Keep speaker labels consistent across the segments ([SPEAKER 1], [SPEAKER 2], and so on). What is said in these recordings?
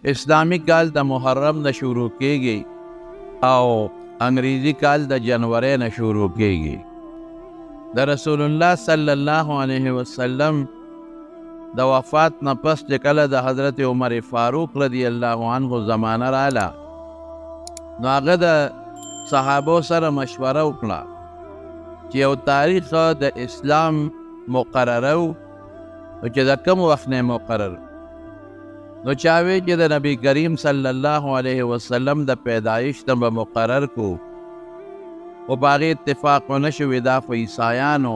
[SPEAKER 1] اسلامي کال د محرم نه شروع کیږي او انګریزي کال د جنورۍ نه شروع کیږي. د رسول الله صلی الله علیه وسلم د وفات نه پس چې کله د حضرت عمر فاروق رضی الله عنه زمانه رااله، نو هغه د صحابو سره مشوره وکړه چې یو تاریخ د اسلام مقررو، نو چې د کوم وخت نه مقرر؟ نو چا وی چې د نبی کریم صلی الله علیه وسلم د پیدایش نه به مقرر کو، خو په هغې اتفاق ونه شوې. دا خو عیسایانو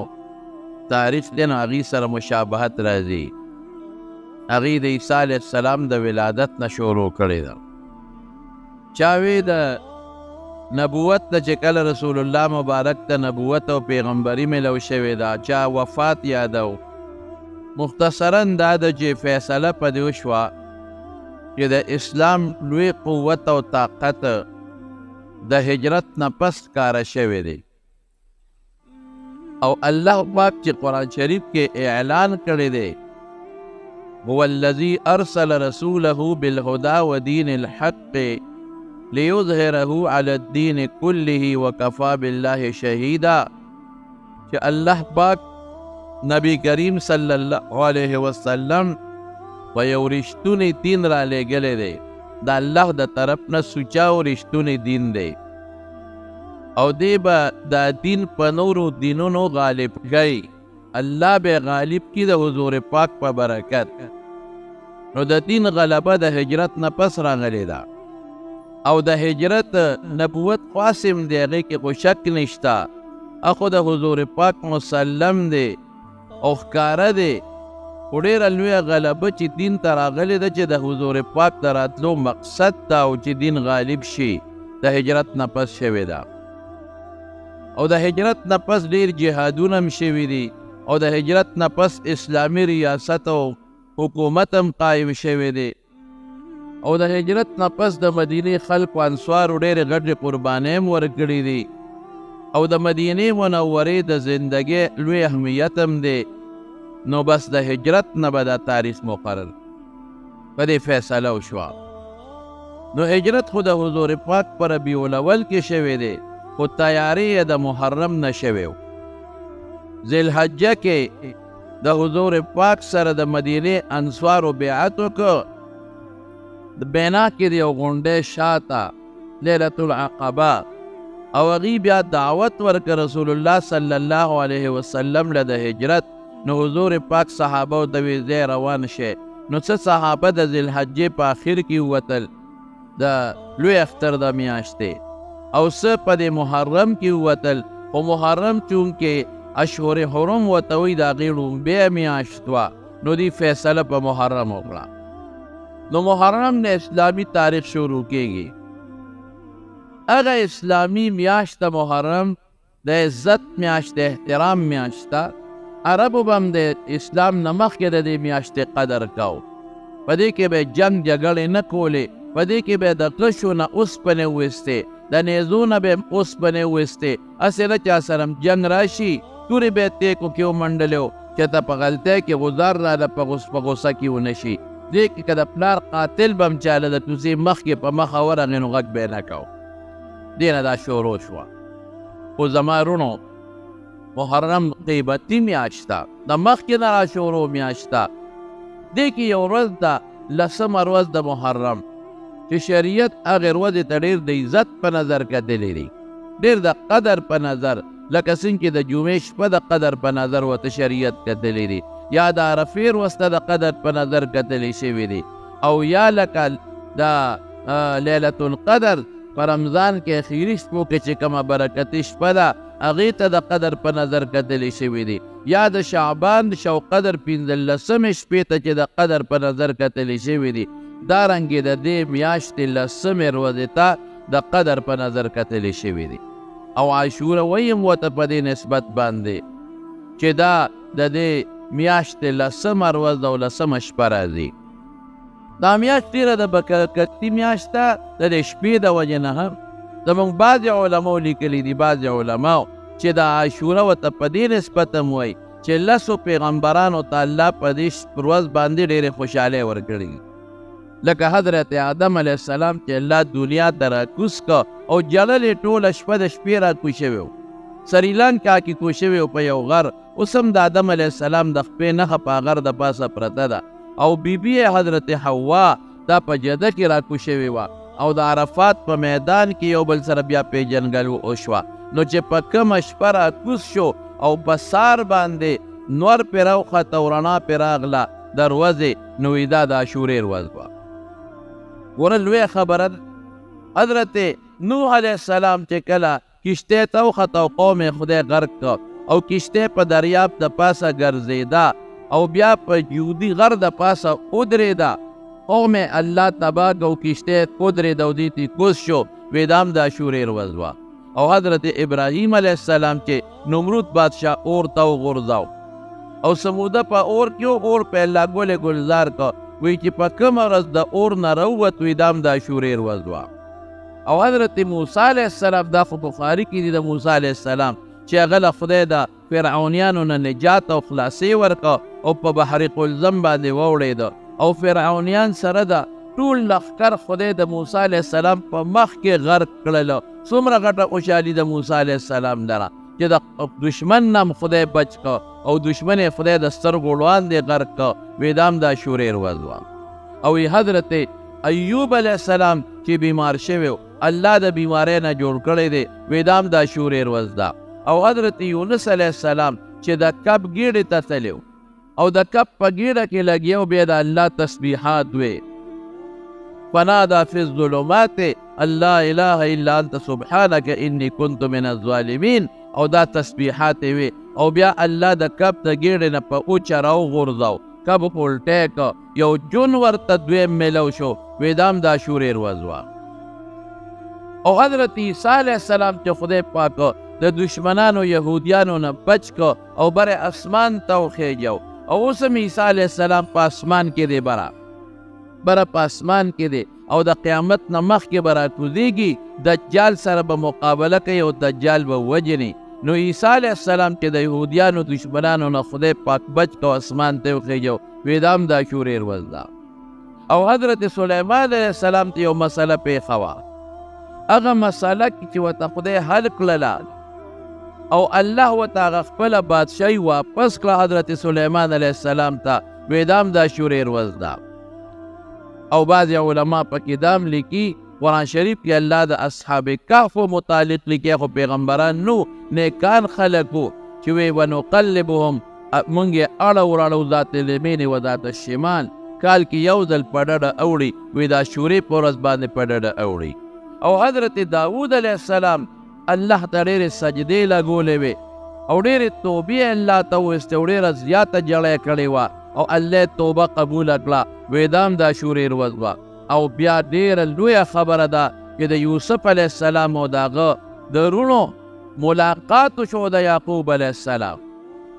[SPEAKER 1] تاریخ دی، نو هغې سره مشابهت راځي. هغې د عیسی علیه السلام د ولادت نه شروع کړې ده. چا وی د نبوت نه، چې کله رسول الله مبارک ته نبوت او پیغمبري ملو شوې ده. چا وفات یادو. مختصرا دا ده چې فیصله په دې وشوه چې د اسلام لوی قوت او طاقت د هجرت نه پس ښکاره شوی دی، او الله پاک چې قرآن شریف کې اعلان کړی دی، هو الذي ارسل رسوله بالهدى ودين الحق ليظهره على الدين كله وكفى بالله شهيدا، چې الله پاک نبی کریم صلی الله علیه وسلم په یو رښتونی دین را لېږلی دی. د الله د طرف نه سوچا او رښتونی دین دی، او دی به دا دین په نورو دینونو غالب کوي. الله به غالب کی د حضور پاک په برکت. نو د دین غلبه د هجرت نه پس راغلی ده، او د هجرت نبوت خاصم دی، هغې کې خو شک نشته، اخو د حضور پاک مسلم دی او ښکاره دی، خو ډېره لویه غلبه چې دین ته راغلې ده، چې د حضور پاک د راتلو مقصد دا و چې دین غالب شي، د هجرت نه پس شوې ده. او د هجرت نه پس ډېر جهادونه هم شوي دي، او د هجرت نه پس اسلامي ریاست او حکومت هم قایم شوی دی، او د هجرت نه پس د مدینې خلکو انصارو ډېرې غټې قربانۍ هم ورکړي دي، او د مدینې منورې د زندګۍ لوی اهمیت هم دی. نو بس د هجرت نه به دا تاریخ مقرر، په دې فیصله وشوه. نو هجرت خو د حضور پاک په ربیع الاول کې شوی دی، خو تیاری یې د محرم نه شوی و. ذوالحجه کې د حضور پاک سره د مدینې انصارو بیعت وکړ، د بینا کې د یو غونډۍ شاته، لیلة العقبه، او هغوی بیا دعوت ورکړ رسول الله صلی الله علیه وسلم له د هجرت. نو حضور پاک صحابه ته وی ځای روان شي. نو څه صحابه د ذوالحجې په اخر کې ووتل، د لوی اختر د میاشتې، او څه په دې محرم کې ووتل. خو محرم چونکې اشهر حرم ورته وایي، د هغې ړومبۍ میاشت وه، نو دوی فیصله په محرم وکړه. نو محرم نه اسلامي تاریخ شروع کیږي. هغه اسلامي میاشت محرم د عزت میاشت، د احترام میاشت ده. عربو به هم د اسلام نه مخکې د دې میاشتې قدر کاو. په دې کې به جنګ جګړې نه کولې، په دې کې به د غشو نه اوسپنې وویستې، د نیزو نه به هم اوسپنې وویستې، هسې نه چا سره هم جنګ راشي، تورې به یې تیکو کې ومنډلې چې ته په غلطۍ کې غزار راله په غوسه کې ونه شي. دې کې که د پلار قاتل به هم چاله د کوڅې مخکې په مخه ورغی، نو غږ به یې نه کاو. دې نه دا شروع شوه. خو زما وروڼو، محرم قیمتي میاشت ده، د مخکې نه را شروع میاشت ده. دې کې یو ورځ ده، لسمه ورځ د محرم، چې شریعت هغې ورځې ته ډېر د عزت په نظر کتلی دی، ډېر د قدر په نظر، لکه څنګه چې د جمعې شپه د قدر په نظر ورته شریعت کتلی دی، یا د عرفې ورځ ته د قدر په نظر کتلی شوی دی، او یا لکه د لیلة القدر په رمضان کې اخیري شپو کې چې کومه برکتي شپه ده، هغې ته د قدر په نظر کتلی شوی دی، یا د شعبان شو قدر 15مې شپې ته چې د قدر په نظر کتلی شوی دی، دارنګې د دې میاشتې لسمې ورځې ته د قدر په نظر کتلی شوی دی. او عاشوره وایي هم ورته په دې نسبت باندې چې دا د دې میاشتې لسمه ورځ او لسمه شپه راځي. دا میاشت ډېره د برکتي میاشت ده، د دې شپې د وجې نه هم زموږ بعضې علماو لیکلي دي، بعضې علماو چې د عاشوره ورته په دې نسبت هم وایي چې لسو پیغمبرانو ته الله په دې ورځ باندې ډېرې خوشحالۍ ورکړي دي. لکه حضرت آدم علیه السلام چې الله دنیا ته راکوز که او ژړل یې ټوله شپه، د شپې راکوز شوی و، سریلانکا کې کوز شوی و په یو غر. اوس هم د آدم علیه السلام د خپې نښه په غر د پاسه پرته ده. او بی بی یې حضرت حوا دا په جده کې راکوز شوې وه او د عرفات په میدان کې یو بل سره بیا پېژندګلو وشوه. نو چې په کومه شپه راکوز شو او په سار باندې نور پرې راوخته او رڼا پرې راغله د ورځې، نو وی دا د عاشورې ورځ وه. ګوره لویه خبره ده. حضرت نوح علیه السلام چې کله کښتۍ ته وخته او قوم یې خدای غرق کړ او کښتۍ په دریاب د پاسه ګرځېده او بیا په جودي غر د پاسه ودرېده، قوم یې الله تباه کړ او کښتۍ ودرېده او دې ترې کوز شو، وی دا هم د عاشورې ورځ وه. او حضرت ابراهیم علیه السلام چې نمرود بادشاه اور ته وغورځاو او څه موده په اور کې و، اور په الله ګل ګلزار کړ، وی چې په کومه ورځ د اور نه راووت، وی دا هم د عاشورې ورځ وه. او حضرت موسی علیه السلام، دا خو بخاري کې دي د موسی علیه السلام چې هغه له خدای د فرعونیانو نه نجات او خلاصې ورکړ او په بحر قلزم باندې ووړېده او فرعونیان سره د ټول لښکر خدای د موسی علیه السلام په مخ کې غرق کړل. څومره غټه خوشحالي د موسی علیه السلام لره چې د دشمن نه هم خدای بچ کړ او دشمن یې خدای د سترګو وړاندې غرق کړ، وی دا هم د عاشورې ورځ وه. او حضرت ایوب علیه السلام چې بیمار شوی و، الله د بیمارۍ نه جوړ کړی دی، وی دا هم د عاشورې ورځ ده. او حضرت یونس علیه السلام چې د کب ګیډې ته تللی او د کب په ګیډه کې لګیا و، بیا د الله تسبیحات وی، فنادا فی الظلمات الله اله الا انت سبحانك انی كنت من الظالمین، او دا تسبیحات وی او بیا الله د کب د ګیډې نه په اوچه راوغورځاو، کب الټی که، یو جون ورته دویم میلو شو، وی دا هم د عاشورې ورځ وه. او حضرت عیسی علیه السلام چې خدای پاک د دشمنانو یهودیانو نه بچ که او بر اسمان ته وخېږو، او اوس هم عیسی علیه السلام په اسمان کې دی، بره بره په اسمان کې دی او د قیامت نه مخکې به راکوزېږي، دجال سره به مقابله کوي او دجال به وژني. نو عیسی علیه السلام چې د یهودیانو دشمنانو نه خدای پاک بچ که او اسمان ته وخېږو، وی دا هم د عاشورې ورځ ده. او حضرت سلیمان علیه السلام ته یو مسله پېښه وه، هغه مسله چې ورته خدای حل کړله او الله ورته هغه خپله بادشاهي واپس کړه حضرت سلیمان علیه السلام ته، وی دا هم د عاشورې ورځ ده. او بعضې علما پکې دا هم لیکي، قرآن شریف کې الله د اصحاب کهف متعلق لیکي، خو پیغمبران نو نیکان خلک وو چې وی ونقلبهم، مونږ یې اړه وراړو ذات الیمین و ذات الشمال، کال کې یو ځل په ډډه اوړي، وی د عاشورې په ورځ باندې په ډډه اوړي. او حضرت داود علیه السلام الله ته ډېرې سجدې لګولې وې او ډېرې توبې الله ته وویستې او ډېره زیاته ژړا یې کړې وه او الله یې توبه قبوله کړه، وی دا هم د عاشورې ورځ وه. او بیا ډېره لویه خبره ده چې د یوسف علیه السلام او د هغه د وروڼو ملاقات وشو د یعقوب علیه السلام.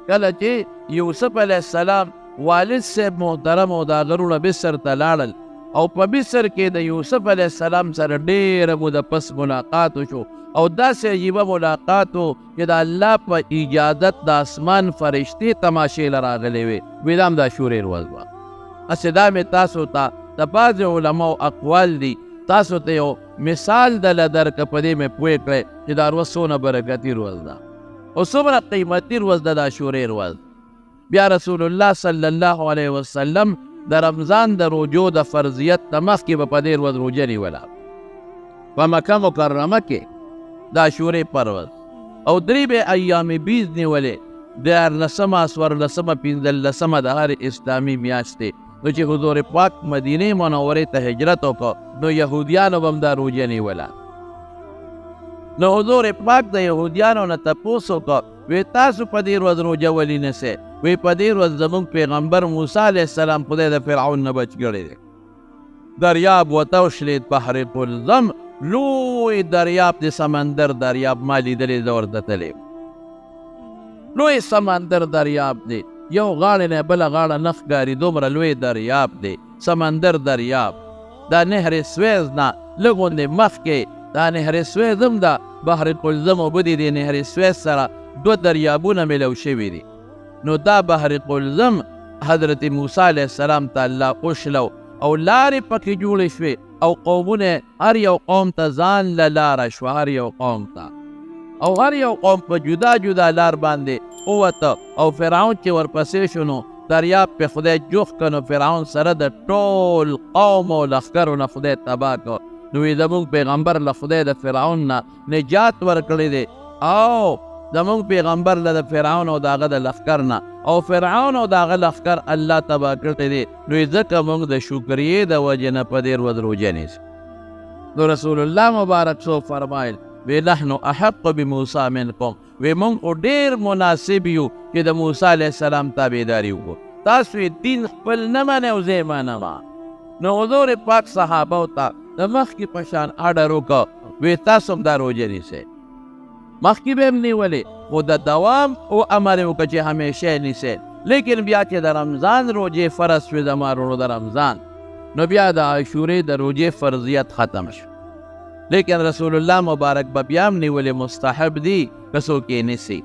[SPEAKER 1] کله چې یوسف علیه السلام والد صاحب محترم او د هغه وروڼه مصر ته لاړل او په مصر کې د یوسف علیه السلام سره ډېره موده پس ملاقات وشو او داسې عجیبه ملاقات و چې د الله په اجازت د اسمان فرشتې تماشې له راغلې وې، وی دا هم د عاشورې ورځ وه. هسې دا مې تاسو ته د بعضې علماو اقوال دي، تاسو ته یو مثال دله درکړه، په دې مې پوه کړی چې دا ورځ څونه برکتي ورځ ده او څومره قیمتي ورځ ده د عاشورې ورځ. بیا رسول الله صلی الله علیه وسلم د رمضان د روژو د فرضیت نه مخکې به په دې ورځ روژه نیوله په مکه مکرمه کې د عاشورې پر ورځ، او درې به ایام بیض نیولې، 13مه، 14مه، 15مه د هرې اسلامي میاشتې. نو چې حضور پاک مدینې منورې ته هجرت وکړ نو یهودیانو به هم دا روژه نیوله. نو حضور پاک د یهودیانو نه تپوس وکړ، وی تاسو په دې ورځ روژه ولې نیسئ؟ وی په دې ورځ زموږ پیغمبر موسی علیه السلام خدای د فرعون نه بچ کړی دی. دریاب ورته وشلېد، بحر قلزم لوی دریاب دی، سمندر دریاب ما لیدلی، زه ورته تللی، لوی سمندر دریاب دی، یو غاړې نه بله غاړه نه ښکاري، دومره لوی دریاب دی، سمندر دریاب. دا نهر سویز نه لږ غوندې مخکې دا نهر سویز هم ده، بحر قلزم اوبه دي، د نهر سویز سره دوه دریابونه میلو شوي دي. نو دا بحر قلزم حضرت موسی علیه السلام ته الله وشلو او لارې پکې جوړې شوې او قومونه، هر یو قوم ته ځان له لاره شوه، هر یو قوم ته، او هر یو قوم په جدا جدا لار باندې ووته. او فرعون چې ورپسې شو نو دریاب پې خدای جوخ کړ، نو فرعون سره د ټول قوم او لښکرو نه خدای تباه کړ. نو وی زموږ پیغمبر له خدای د فرعون نه نجات ورکړی دی، او زموږ پیغمبر له د فرعون او د هغه د لښکر نه، او فرعون او د هغه لښکر الله تباه کړی دی. نو ځکه موږ د شکریې د وجې نه په دې ورځ روژه نیسو. نو رسول الله مبارک څو فرمایل، وی نحن احق بموسی منکم، وی موږ خو ډېر مناسب یو چې د موسی علیه السلام تابعداري وکړو، تاسو یې دین خپل نه منئ او زه یې منم. نو حضور پاک صحابه ته د مخکې په شان اډر وکړ، وی تاسو هم دا روژه نیسئ. مخکې به هم نیولې، خو د دوام او امر یې وکړ چې همیشه یې نیسئ. لیکن بیا چې د رمضان روژې فرض شوې زما وروڼو، د رمضان، نو بیا د عاشورې د روژې فرضیت ختم شو. لیکن رسول الله مبارک به بیا هم نیولې، مستحب دي که څوک یې نیسي.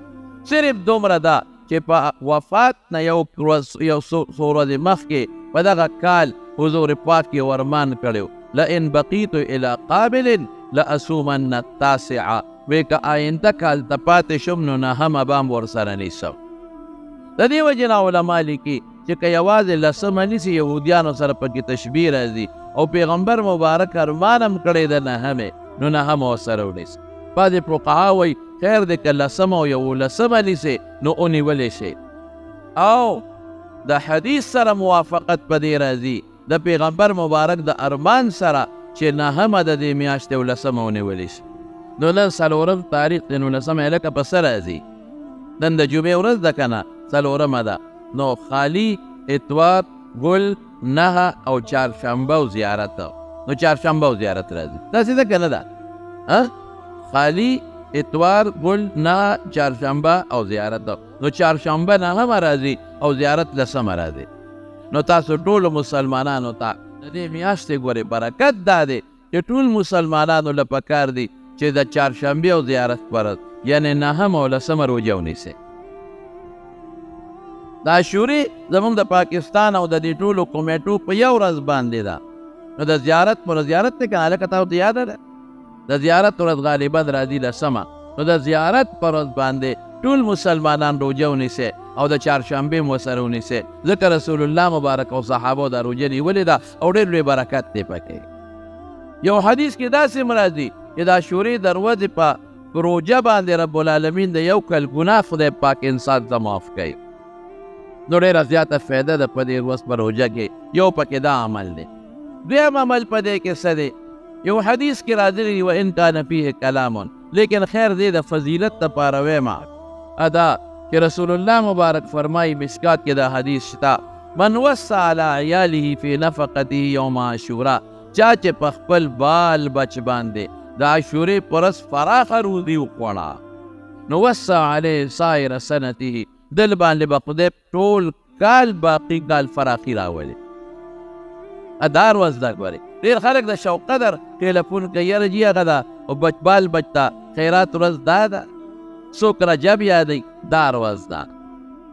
[SPEAKER 1] صرف دومره ده چې په وفات نه یو ورځ، یو څو ورځې مخکې په دغه کال حضور پاک یې ورمان کړی، لئن بقیت الی قابل لأصومن التاسعه، وی که آینده کال ته پاتې شم نو نهمه به هم ورسره نیسم. د دې وجې نه علما لیکي چې که یوازې لسمه نیسي، یهودیانو سره پکې تشبیه راځي، او پیغمبر مبارک ارمان هم کړی د نهمې، نو نهمه ورسره ونیسي. بعضې فقها وایي خیر دی که لسمه او یولسمه نیسي نو ونیولی شي. او د حدیث سره موافقت په دې راځي، د پیغمبر مبارک د ارمان سره، چې نهمه د دې میاشتې او لسمه ونیولی شي. نو نن څلورم تاریخ دی، نو لسمه یې لکه په څه راځي؟ نن د جمعې ورځ ده که نه، څلورمه ده. نو خالی، اتوار، ګل، نهه او چهارشنبه او زیارت، نو چهارشنبه او زیارت راځي. داسې ده که نه ده؟ خالی، اتوار، ګل، نهه، چهارشنبه او زیارت، نو چهارشنبه نهمه راځي او زیارت لسمه راځي. نو تاسو ټولو مسلمانانو ته د دې میاشتې ګورې برکت دا دی چې ټول مسلمانانو له پکار دي چې د چهارشنبې او زیارت پر ورځ، یعنې نهمه او لسمه روژه ونیسي. د عاشورې زموږ د پاکستان او د دې ټولو کمیټو په یو ورځ باندې ده. نو د زیارت پر زیارت دی که نه، هلکه تاسو ته یاده ده؟ د زیارت ورځ غالبا راځي لسمه. نو د زیارت پر ورځ باندې ټول مسلمانان روژه ونیسي او د چهارشنبې هم ورسره ونیسي، ځکه رسول الله مبارک او صحابو دا روژه نیولې ده او ډېر لوی برکت دی پکې. یو حدیث کې داسې هم راځي چې د عاشورې د ورځې په روژه باندې رب العالمین د یو کال ګناه خدای پاک انسان ته معاف کوي. نو ډېره زیاته فایده ده په دې ورځ په روژه کې. یو پکې دا عمل دی. دویم عمل په دې کې څه دی؟ یو حدیث کې راغلي دي، وان کان فیه کلام، لیکن خیر دی د فضیلت لپاره وایم ادا چې رسول الله مبارک فرمایي، مشکات کې دا حدیث شته، من وسع علی عیاله فی نفقته یوم عاشورا، چا چې په خپل بال بچ باندې د عاشورې پر ورځ فراخه روزي وخوړه، نو وسع علیه سایر سنته، دل باندې به خدای ټول کال باقی کال فراخي راولي. ادار ورځ ده ګورې، ډېر خلک د شوقدر ټیلیفون کوي، یاره جي هغه ده او بچ بال بچ ته خیرات ورځ دا ده، څوک رجب یادوي، دا ورځ ده.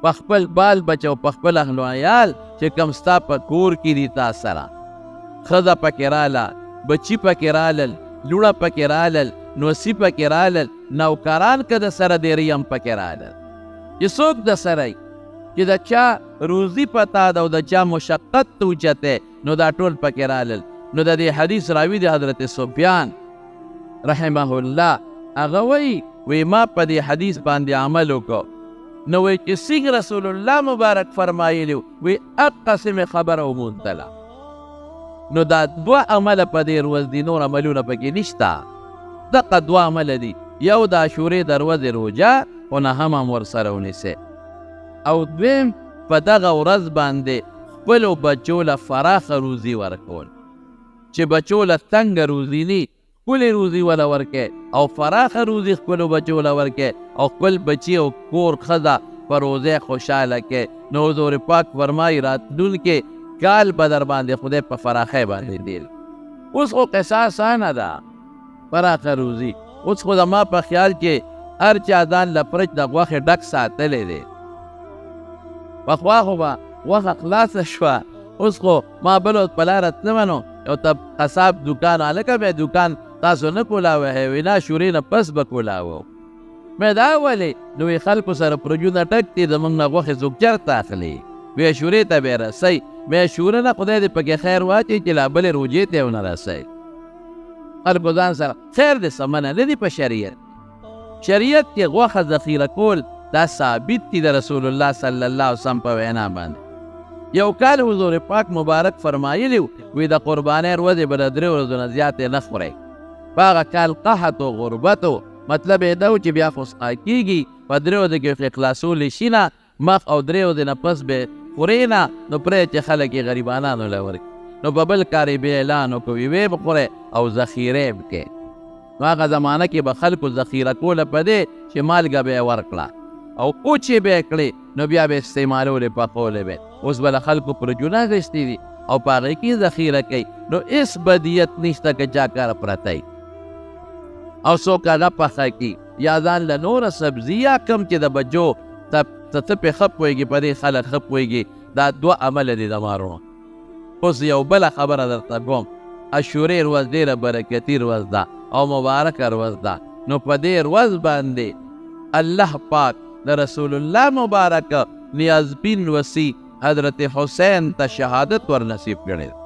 [SPEAKER 1] په خپل بال بچ او په خپل اهل و عیال چې کوم ستا په کور کې دي، تا سره ښځه پکې راله، بچي پکې رالل، لوڼه پکې رالل، نوسي پکې رالل، نوکران که د سره دیری هم پکې رالل، چې څوک د سره چې د چا روزي پتا ده او د چا مشقت ته اوچتی، نو دا ټول پکې رالل. نو د دې حدیث راوي دی حضرت سفیان رحمه الله، هغه وایي، وی ما په دې حدیث باندې عمل وکړو، نو وایي چې څنګه رسول الله مبارک فرمایلی وی هقسې مې خبره وموندله. نو دا دوه عمله په دې ورځ دي، نور عملونه پکې نشته، دقه دوه عمله دي. یو د عاشورې د ورځې روژه خو نهمه هم ورسره ونیسئ، او دویم په دغه ورځ باندې خپلو بچو له فراخه روزي ورکول، چې بچو له تنګه روزي نی، ښکلې روزي وله ورکې او فراخه روزي خپلو بچو له ورکې، او خپل بچي او کور ښځه په روزۍ خوشحاله کې. نو حضور پاک فرمایي راتلونکې کال به در باندې خدای په فراخۍ باندې تېر. اوس خو قصه اسانه ده، فراخه روزي. اوس خو زما په خیال کې هر چا ځان له فرج د غوښې ډک ساتلی دی. پخوا خو به غوښه خلاصه شوه اوس خو ما بل ورځ په لاره تلم نو یو ته قصاب دوکان، هلکه مې دوکان تاسو نه کولاوه، وینا عاشورې نه پس به کولاوه. مې دا ولې؟ نو وی خلکو سره پرجونه ډک دي، زموږ نه غوښې څوک چېرته اخلي؟ وی عاشورې ته به یې رسوي. مې عاشوره نه خدای دې پکې خیر واچوي چې لا بلې روژې ته یې ونه رسوي. خلکو ځان سره خیر دې سمنه نه دي په شریعت. شریعت کې غوښه ذخیره کول دا ثابت دي د رسول الله صلی الله علیه وسلم په وینا باندې. یو کال حضور پاک مبارک فرمایلی وی د قربانۍ ورځې به د درې ورځو نه زیاتې نه خورئ. په هغه کال قحط و غربت و، مطلب یې دا و چې بیا خو سقا کېږي، په درې ورځو کې خو یې خلاصولی شي نه، مخ او درې ورځې نه پس به خورې نه، نو پرېږده چې خلک یې غریبانانو له ورکړي. نو په بل کار یې بیا اعلان وکړ وی ویې به خورئ او ذخیره یې به کړئ. نو هغه زمانه کې به خلکو ذخیره کوله په دې چې مالګه به یې ورکړه او اوچې به یې کړې، نو بیا به استعمالولې پخولې به. اوس به له خلکو پرجونه اخیستي دي او په هغې کې ذخیره کوي، نو هېڅ بدیت نشته که چا کره پرته وي او څوک هغه پخه کړي یا ځان له نوره سبزي یا کوم چې د بجو ته ته پرې ښه پوهېږې، په دې خلک ښه پوهېږي. دا دوه عمله دي زما وروڼو. اوس یو بله خبره درته کوم. عاشورې ورځ ډېره برکتي ورځ ده او مبارکه ورځ ده، نو په دې ورځ باندې الله پاک د رسول الله مبارک نیازبین وصي حضرت حسین ته شهادت ور نصیب کړی دی.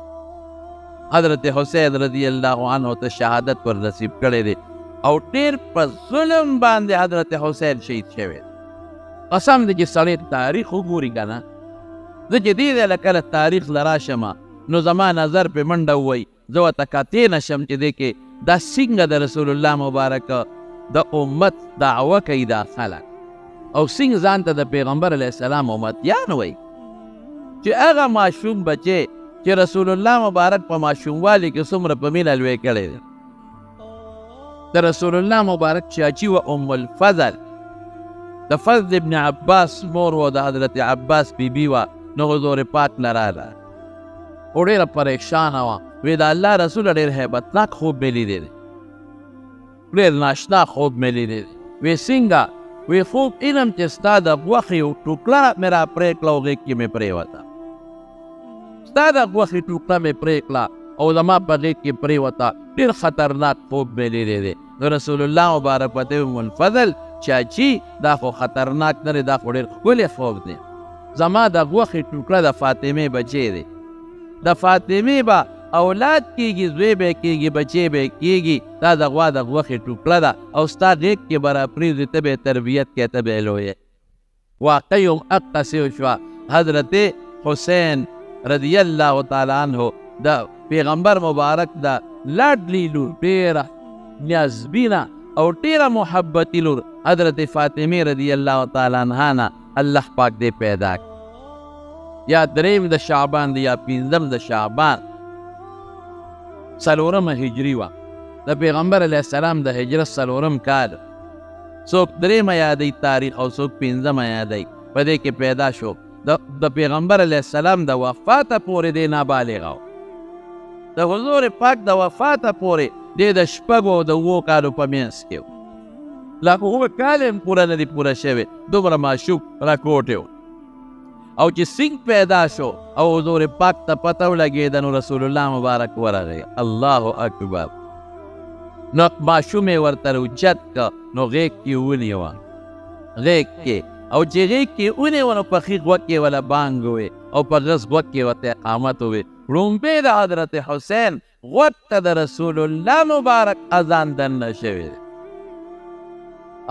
[SPEAKER 1] حضرت حسین رضی الله عنه ته شهادت ور نصیب کړی دی او ډېر په ظلم باندې حضرت حسین شهید شوی دی. قسم دی چې سړی تاریخ وګوري که نه، زه چې دې ځای له کله تاریخ له راشم نو زما نظر پې منډه ووایي، زه ورته کتې نه شم چې دې کې دا څنګه د رسول الله مبارک د امت دعوه کوي دا خلک، او څنګه ځان ته د پیغمبر علیه السلام امتیان وایي، چې هغه ماشوم بچی چې رسول الله مبارک په ماشوموالي کې څومره په مینه لوی کړی دی. د رسول الله مبارک چاچی و ام الفضل، د فضل ابن عباس مور و، د حضرت عباس بی بی وه، نو حضور پاک نه راغله او ډېره پریشانه وه. وی د الله رسول ډېر هیبتناک خوب مې لیدی دی، ډېر ناشنا خوب مې لیدی دی. وی څنګه؟ وی خوب اینم چې ستا د غوښې یو ټوکړه مې را پرې کړه او غېږ کې مې پرېوته. ستا د غوښې ټوکړه مې پرې کړه او زما په غېږ کې پرېوته، ډېر خطرناک خوب مې لیدی دی. نو رسول الله مبارک ورته وویل، ام الفضل چاچي دا خو خطرناک نه دی، دا خو ډېر ښکلی خوب دی. زما د غوښې ټوکړه د فاطمې بچی دی، د فاطمې به اولاد کېږي، زوی به یې کېږي، بچی به یې کېږي، دا د غوا د غوښې ټوکړه ده او ستا غېږ کې به راپرېوځي، ته به یې تربیت کوې، ته به یې لویې. واقع هم اقسې وشوه. حضرت حسین رضی الله تعالی عنه د پیغمبر مبارک د لاډلي لور، ډېره نیازبینه او ډېره محبتي لور حضرت فاطمې رضی الله تعالی عنها نه الله پاک دې پیدا کړ. یا دریم د شعبان دی یا پنځم د شعبان، څلورمه هجري وه، د پیغمبر علیه السلام د هجرت څلورم کال. څوک درېمه یادوي تاریخ او څوک پنځمه یادوي، په دې کې پیدا شو. د پیغمبر علیه السلام د وفاته پورې دی نابالغه و، د حضور پاک د وفاته پورې دی د شپږو او د اوو کالو په منځ کې و، لا اووه کاله هم پوره نه دی پوره شوی، دومره ماشوم راکوټی و. او چې څنګه پیدا شو او حضور پاک ته پته ولګېده نو رسول الله مبارک ورغی، الله اکبر. نو ماشوم یې ورته راوچت که، نو غېږ کې ونیوه، غېږ کې، او چې غېږ کې ونیوه نو په ښي غوږ کې وله بانګ ووې او په غځ غوږ کې ورته اقامت ووې. ړومبی د حضرت حسین غوږ ته د رسول الله مبارک اذان دننه شوی دی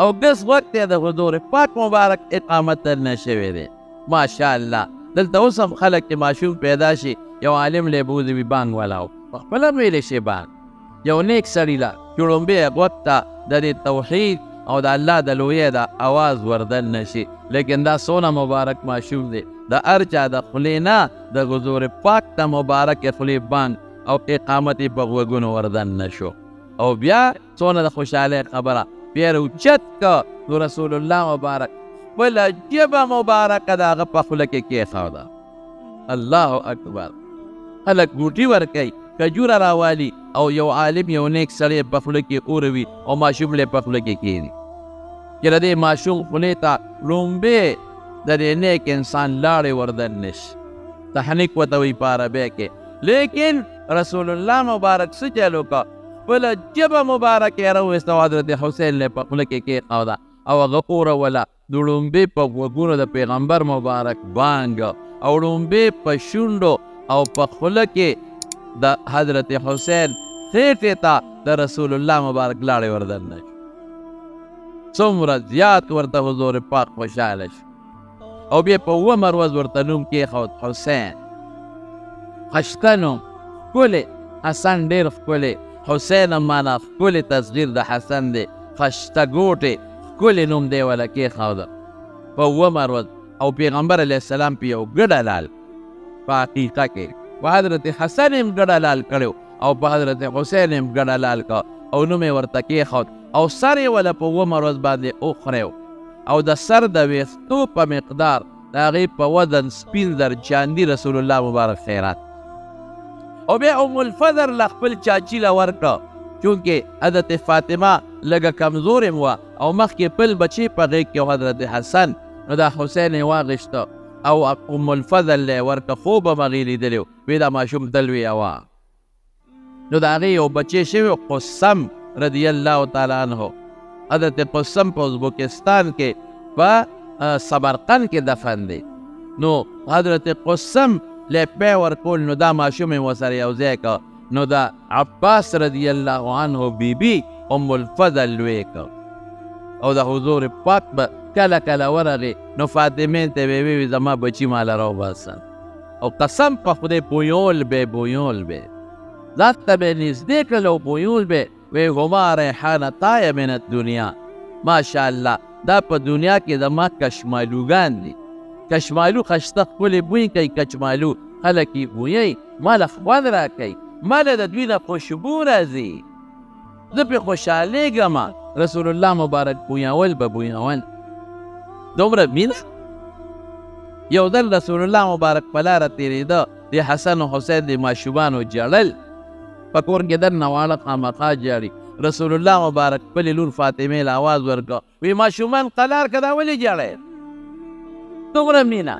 [SPEAKER 1] او ګس غوږ ته د حضور پاک مبارک اقامت دننه شوی دی. ماشاءالله. دلته اوس هم خلک چې ماشوم پیدا شي یو عالم له بوځي وي بانګ ولاو په خپله ویلی شي بانګ یو نیک سړي له چې ړومبی غوږ ته د دې توحید او د الله د لویۍ د اواز وردننه شي. لیکن دا څونه مبارک ماشوم دی، د هر چا د خولې نه د حضور پاک د مبارکې خولې بانګ او اقامت یې په غوږونو وردننه شو. او بیا څونه د خوشحالۍ خبره، بیا یې راوچت که نو رسول الله مبارک خپله ژبه مبارکه د هغه په خوله کې کېښوده. الله اکبر. خلک ګوټي ورکوي، کجوره راوالي او یو عالم یو نیک سړی په خوله کې اوروي او ماشوم له په خوله کې کېږي، چې د دې ماشوم خولې ته ړومبی د دې نیک انسان لاړې وردننه شي. تحنیک ورته وایي په عربۍ کې. لیکن رسول الله مبارک څه چل وکړ؟ خپله ژبه مبارکه یې راوویسته او حضرت حسین له په خوله کې کېښوده او هغه اوروله. د ړومبې په غوږونو د پیغمبر مبارک بانګ او ړومبې په شونډو او په خوله کې د حضرت حسین خېټې ته د رسول الله مبارک لاړې وردننه شو. څومره زیات ورته حضور پاک خوشحاله شو او بیا په اوومه ورځ ورته نوم کېښود حسین. خشته نوم، ښکلی، حسن ډېر ښکلی، حسین هم معنا ښکلی تصغیر د حسن دی، خشته ګوټې ښکلی نوم دی وله کېښوده په اوومه ورځ. او پیغمبر علیه السلام په یو ګډه لال په عقیقه کې په حضرت حسن هم ګډه لال کړو او په حضرت حسین هم ګډه لال کړ او نوم یې ورته کېښود او سر یې وله په اوومه ورځ باندې وخریو او د سر د ویښتو په مقدار د هغې په وزن سپین زر چاندي رسول الله مبارک خیرات. او بیا ام الفضل له خپل چاچي له ورکړه، چونکه حضرت فاطمه لږه کمزورې هم وه او مخکې بل بچی په غېږ کې و حضرت حسن، نو دا حسین یې واخیسته او ام الفضل له یې ورکړه. خوب هم هغې لیدلی و، وی دا ماشوم تل ویوه. نو د هغې یو بچی شوی قسم رضی الله تعالی عنه. حضرت قسم په ازبکستان کې په سمرقند کې دفن دی. نو حضرت قسم له پی ورکول، نو دا ماشوم یې ورسره یو ځای کړ. نو د عباس رضی الله عنه بیبي ام الفضل لوی کړ او د حضور پاک به کله کله ورغی، نو فاطمې ته به وی زما بچی ماله راوباسه. او قسم په خدای بویول به، بویول به ذات ته به نږدې کړل او بویول به، وی هما ریحانتای من الدنیا. ماشاءالله دا په دنیا کې زما کشمالوګان دي. کشمالو خشته ښکلې بوی کوي، کچمالو خلک یې بویي، ماله خوند راکوي، ماله د دوی نه خوشبو راځي، زه پرې خوشحالېږم. رسول الله مبارک بویول به بویول، دومره مینه. یو ځل رسول الله مبارک په لاره تېرېده، د حسن او حسین د ماشومانو ژړل، په کور کې دننه واړه خامخا ژاړي. رسول الله مبارک خپلې لور فاطمې له اواز ورکړ، وی ماشومان قلار که دا ولې ژاړی؟ دومره مینه.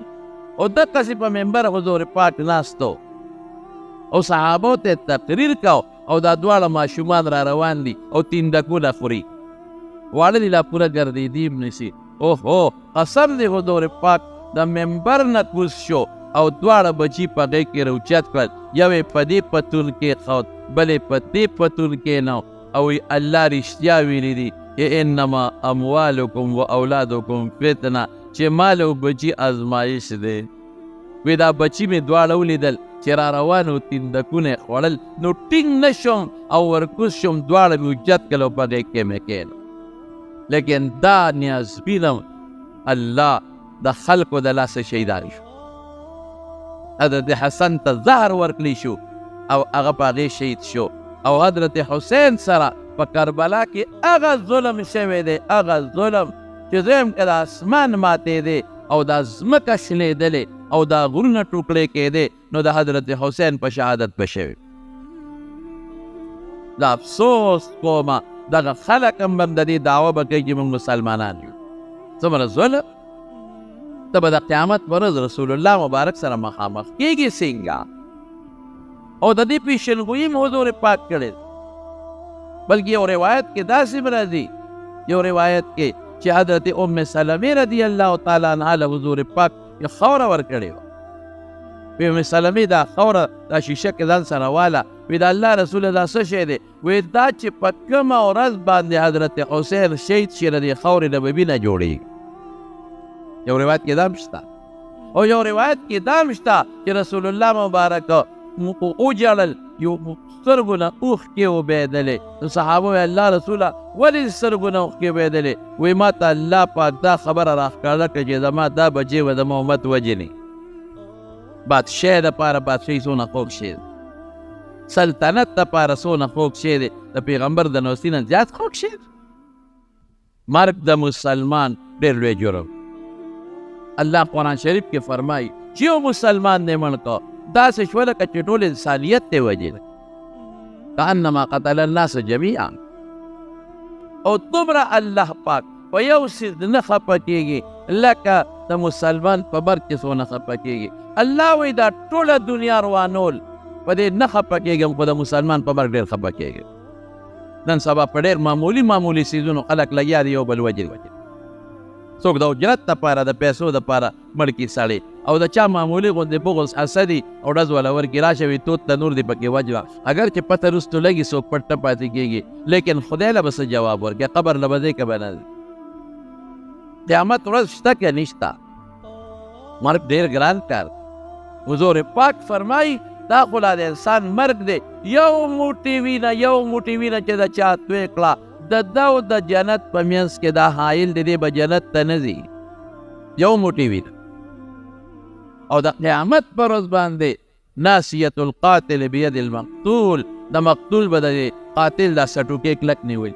[SPEAKER 1] او دقسې په منبر حضور پاک ناست او صحابو ته تقریر کاو او دا دواړه ماشومان را روان دي او تیندکونه خوري، واړه دي لا پوره ګرځېدی هم نشي. اوهو قسم دی حضور پاک د منبر نه کوز شو او دواړه بچي په غېږ کې راوچت کړل، یو یې په دې پتون کېښود، بل یې په دې پتون کېناو او وی الله رښتیا ویلي دي چې انما اموالکم و اولادکم فتنه، چې مال او بچي ازمایش دی. وی دا بچي مې دواړه ولیدل چې را روان او تیندکونه یې خوړل، نو ټینګ نه شوم او ورکوز شوم، دواړه مې اوچت کړل او په غېږ کې مې کېنول. لیکن دا نیازبینم الله د خلکو د لاسه شهیدان شو. حضرت حسن ته زهر ورکړی شو او هغه په هغې شهید شو. او حضرت حسین سره په کربلا کې هغه ظلم شوی دی، هغه ظلم چې زه هم که د اسمان ماتېدی او دا ځمکه شلېدلې او دا غرونه ټوکړې کېدې، نو د حضرت حسین په شهادت به شوی. دا افسوس کومه دغه خلک هم د دې دعوه به کوي چې موږ مسلمانان یو. څومره ظلم! ته به د قیامت پر ورځ رسول الله مبارک سره مخامخ کېږي څنګه؟ او د دې پیشنګویي هم حضور پاک کړې. بلکې یو روایت کې داسې هم راځي، یو روایت کې چې حضرت ام سلمې رضی الله تعالی عنها له حضور پاک یو خاوره ورکړې وه. وی ام سلمې دا خاوره دا شیشه کې ځان سره واله. وی د الله رسول دا څه شی دی؟ وی دا چې په کومه ورځ باندې حضرت حسین شهید شي له دې خاورې نه به وینه جوړېږي. یو روایت کې دا هم شته او یو روایت کې دا هم شته چې رسول الله مبارک وژړل، یو سترګو نه اوښکې وبهېدلې. نو صحابه ویل الله رسوله ولې سترګو نه اوښکې وبهېدلې؟ وایي ما ته الله پاک دا خبره راښکاره کړه چې زما دا بچی به زما امت وژني. بادشاه دپاره بادشاهي څونه خوږ شی دی، سلطنت دپاره څونه خوږ شی دی، د پیغمبر د نوستي نه زیات خوږ شی دی. مرګ د مسلمان ډېر لوی جرم. الله قرآن شریف کې فرمایي چې یو مسلمان دی مړ کړ، داسې شوه لکه چې ټول انسانیت دی وژلی، کأنما قتل الناس جمیعا. او دومره الله پاک په یو څیز نه خفه کېږي لکه د مسلمان په مرګ چې څونه خفه کېږي. الله وایي دا ټوله دنیا روانول په دې نه خفه کېږم، خو د مسلمان په مرګ ډېر خفه کېږم. نن سبا په ډېر معمولي معمولي څیزونو خلک لګیا دي یو بل وژني. څوک د اجرت دپاره د پیسو دپاره مړ کړي سړی، او د چا معمولي غوندې بغض حسدي او ډز وله ورکړي، راشه وي تود تنور دې پکې وجوه. اګر چې پته وروستو لګي څوک پټ نه پاتې کېږي، لیکن خدای له به څه جواب ورکړي؟ قبر له به ځې که به نه ځې؟ قیامت ورځ شته که نشته؟ مرګ ډېر ګران کار دی. حضور پاک فرمایي دا خو لا د انسان مرګ دی، یو موټی وینه، یو موټی وینه چې د چا توی کړه، د ده او د جنت په منځ کې دا حایل دی، دی به جنت ته نه ځي. یو موټی وینه. او د قیامت پر ورځ باندې ناصیة القاتل بید المقتول، د مقتول به د قاتل دا سټوکې کلک نیولي،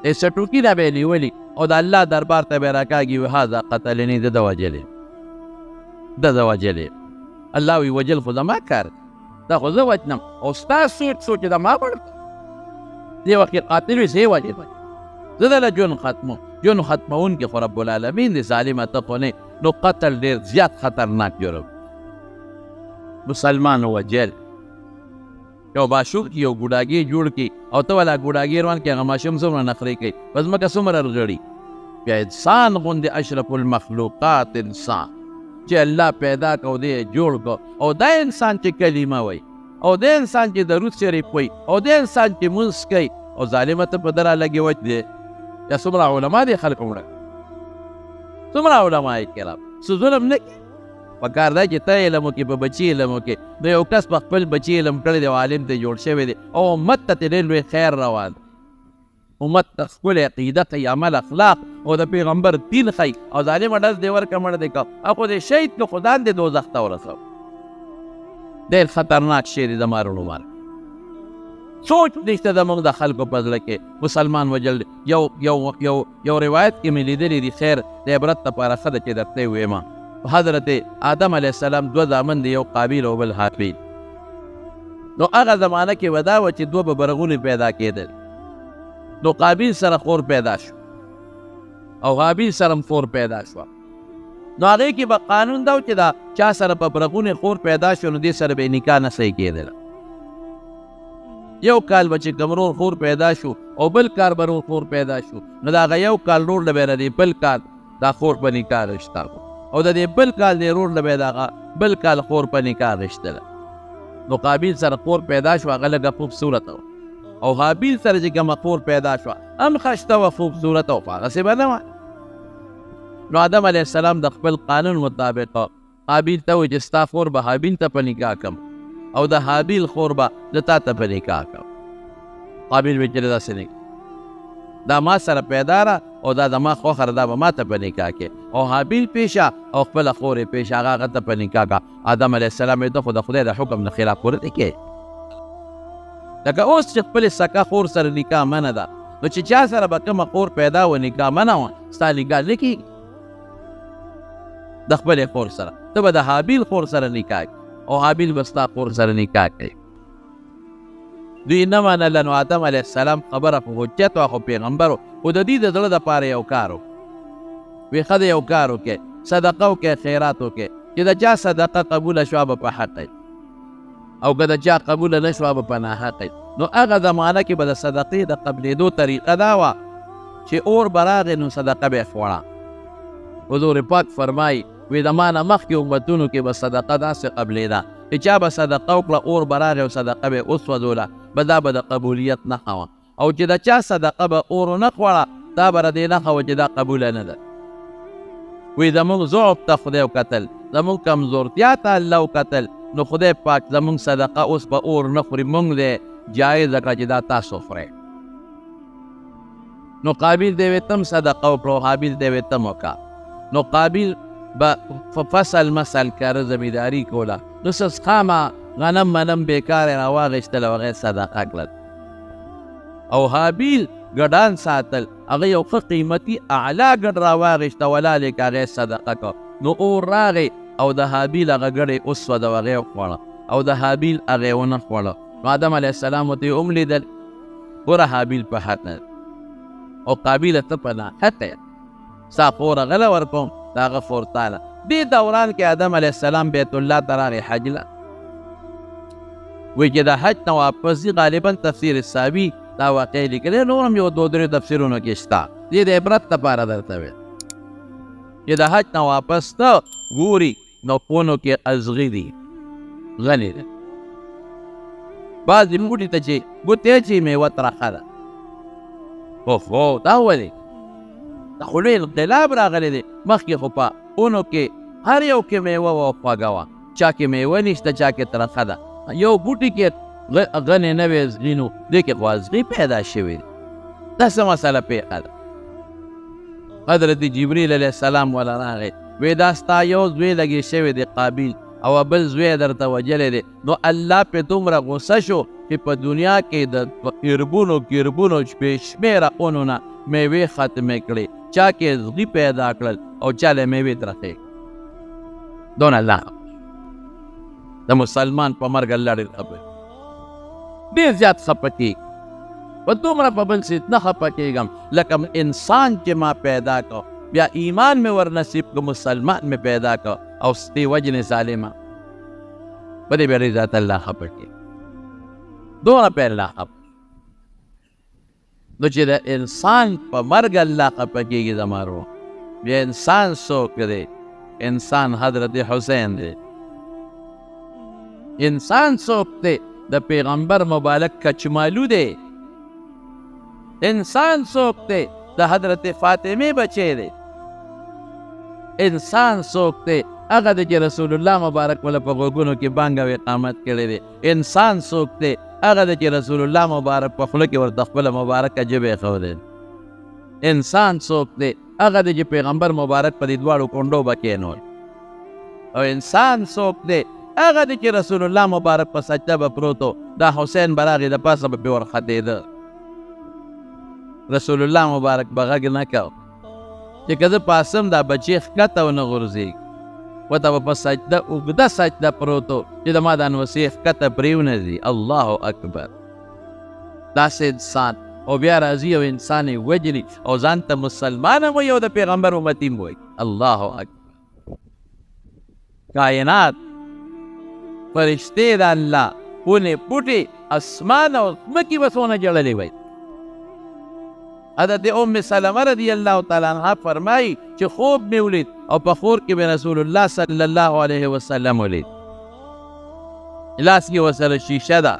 [SPEAKER 1] د سټوکي نه به یې نیولي او د الله دربار ته به یې راکاږي، وي هذا قتلني، ده وژلی، ده وژلی. الله وي وژل خو زما کار دی، دا خو زه وژنم او ستا سوچ سوچ دا ما مړ کړ. دې وخت کې قاتل وي زه یې وژلم، زه دله ژوند ختموم. ژوند ختموونکی خو رب العالمین دی، ظالمه ته خو نه. نو قتل ډېر زیات خطرناک جرم. مسلمان وژل، یو ماشوم کې یو ګوډاګی جوړ کړي او ته ولا ګوډاګی روان کړي، هغه ماشوم څومره نخرې کوي، په ځمکه څومره رغړي. بیا انسان غوندې اشرف المخلوقات انسان چې الله پیدا کړ او دی یې جوړ کړ، او دا انسان چې کلمه وایي، او دا انسان چې درود شریف وایي، او دا انسان چې مونځ کوي، او ظالمه ته په ده رالګې وچ دی. یا څومره علما دې خلکو مړه، څومره علما یې کرام څه ظلم نه کوي. پکار دی چې ته علم وکړې، په بچي علم وکړې. نو یو کس په خپل بچي علم کړی دی او عالم ته جوړ شوی دی، او امت ته ترې ډېر لوی خیر روان دی. امت ته ښکلې عقیده ښیي، عمل اخلاق او د پیغمبر دین ښیي، او ظالمه ډز دې ورکړه مړ دې کړه، او خو دې شهید کړه، خو ځان دې دوزخ ته ورسوه. ډېر خطرناک شی دی زما وروڼو مرګ. سوچ نشته زموږ د خلکو په زړه کې مسلمان وژل. یو یو یو یو روایت کې مې لیدلی دي، خیر د عبرت لپاره ښه ده چې درته یې ووایم. حضرت آدم علیه السلام دوه زامن دي، یو قابیل او بل هابیل. نو هغه زمانه کې به دا وه چې دوه به برغوني پیدا کېدل. نو قابیل سره خور پیدا شو او هابیل سره هم خور پیدا شوه. نو هغې کې به قانون دا و چې دا چا سره په برغونې خور پیدا شو نو دې سره به یې نکاح نه صحیح کېدله. یو کال به چې کوم ورور خور پیدا شو او بل کال به ورور خور پیدا شو، نو د هغه یو کال ورور له به یې د دې بل کال دا خور په نکاح رشته او د دې بل کال دې ورور له به یې د هغه بل کال خور په نکاح رشتله. نو قابیل سره خور پیدا شو، هغه لږه خوبصورته وه، او هابیل سره چې کومه خور پیدا شوه هم ښایسته وه، خوبصورته وه، خو هغسې به نه وه. نو آدم علیه السلام د خپل قانون مطابق قابیل ته وویل چې ستا خور به هابیل ته په نکاح کړم او د هابیل خور به زه تا ته په نکاح کړم. قابیل ویل چې داسې نه، دا ما سره پیدا ده او دا زما خوښه ده، دا به ما ته په نکاح کې. او هابیل پیشه او خپله خور یې پیشه، هغه هغه ته په نکاح کړه. آدم علیه السلام یې ته خو د خدای د حکم نه خلاف ورته کې، لکه اوس چې خپلې سکه خور سره نکاح منع ده، نو چې چا سره به کومه خور پیدا وه نکاح منع وه، ستا نکاح نه کېږي د خپلې خور سره، ته به د هابیل خور سره نکاح کوې او هابیل به ستا خور سره نکاح کوي. دوی نه منله. نو آدم علیه السلام خبره خو حجت وه، خو پیغمبر و، خو د دوی د زړه دپاره یو کار وکړ. وی ښه دی یو کار وکړئ، صدقه وکړئ، خیرات وکړئ، چې د چا صدقه قبوله شوه به په حق او که د چا قبوله نه شوه به په ناحق. نو هغه زمانه کې به د صدقې د قبلېدو طریقه دا وه چې اور به راغی نو صدقه به یې خوړه. حضور پاک فرمایي وی د ما نه مخکې امتونو کې به صدقه داسې قبلېده چې چا به صدقه وکړه اور به راغی او صدقه به یې وسوځوله، به دا به د قبولیت نښه وه. او چې د چا صدقه به اور ونه خوړه دا به د دې نښه وه چې دا قبوله نه ده. وی زموږ ضعف ته خدای وکتل، زموږ کمزورتیا ته الله وکتل، نو خدای پاک زموږ صدقه اوس به اور نه خوري، موږ دی جایزه کړه چې دا تاسو خورئ. نو قابیل دی وی تم صدقه وکړه، هابیل دی وی تم وکړه. نو قابیل به فصل مسل کاره زمینداري کوله، نو څه خامه غنم منم بېکاره راواخیستل او هغه یې صدقه کړل. او هابیل ګډان ساتل، هغه یو ښه قیمتي اعلی ګډ راواخیست او حلال یې کړه، هغه یې صدقه کړ. نو اور راغی او د هابیل هغه ګډ یې وسوځوه، هغه یې وخوړه، او د هابیل هغه یې ونه خوړه. نو آدم علیه السلام ورته یې هم لیدل، ګوره هابیل په حق نه او قابیله ته په ناحقه یې، ستا خور هغه له ورکوم د هغه خورتاله. دې دوران کې آدم علیه السلام بیت الله ته راغی حج له، وایي چې د حج نه واپس ځي. غالبا تفسیر ساوي دا واقعه لیکلی، نور هم یو دوه درې تفسیرونو کې شته. دې د عبرت لپاره درته ویل چې د حج نه واپس ته ګوري نو پونو کې ازغي دي، غني دی. بعضې بوټي ته چې ګوتې اچوي میوه ترخه ده. اوهو، دا ولې؟ دا خو لوی انقلاب راغلی دی. مخکې خو په ونو کې هر یو کې میوه وه او خوږه وه، چا کې میوه نشته، چا کې ترخه ده. یو بوټي کې غنې نه وې ازغي، نو دې کې خو ازغي پیدا شوي دي. دا څه مسله پېښه ده؟ حضرت جبریل علیه السلام وله راغی، وی دا ستا یو زوی لګې شوی دی قابیل، او بل زوی درته وژلی دی. نو الله پې دومره غوسه شو چې په دنیا کې د اربونو کربونو بې شمېره اونو نه میوې ختمې کړې، چا کې زغي پیدا کړل او چا له میوې ترخې. دونه الله د مسلمان په مرګ الله ډېر خفه، ډېر زیات خفه کېږي. په دومره په بل څه نه خفه کېږم لکه انسان چې ما پیدا کړ، بیا ایمان مې ور نصیب کړ، مسلمان مې پیدا کړ، او ستې وجنې ظالمه. په دې بیا ډېر زیات الله خفه کېږي، دومره پې الله خفه. نو چې د انسان په مرګ الله خفه کېږي زما ورور، بیا انسان څوک دی؟ انسان حضرت حسین دی. انسان څوک دی؟ د پیغمبر مبارک کچمالو دی. انسان څوک دی؟ د حضرت فاطمې بچی دی. انسان څوک دی؟ هغه دی چې رسول الله مبارک وله په غوږونو کې بانګ او اقامت کړی دی. انسان څوک دی؟ هغه دی چې رسول الله مبارک په خوله کې ورته خپله مبارکه ژبه ایښودې. انسان څوک دی؟ هغه دی چې پیغمبر مبارک په دې دواړو کونډو به کښېنول. او انسان څوک دی؟ هغه دی چې رسول الله مبارک په سجده به پروت و، دا حسین به راغی د پاسه به پرې ورختېده. رسول الله مبارک به غږ نه کاوه چې که زه پاسم دا بچی ښکته ونه غورځېږي، ورته به په سجده اوږده سجده پروت و چې د ما دا نوسې ښکته پرې ونه ځي. الله اکبر. داسې انسان او بیا راځي او انسان یې وژني او ځان ته مسلمان هم وایي او د پیغمبر امتي هم وایي. الله اکبر. کائنات، فرشتې د الله، ونې بوټي، اسمان او ځمکې به څونه ژړلې وای. حضرت ام سلمه رضی الله تعالی عنها فرمایي چې خوب مې ولید او په خور کې مې رسول الله صلی الله علیه وسلم ولید، لاس کې ورسره شیشه ده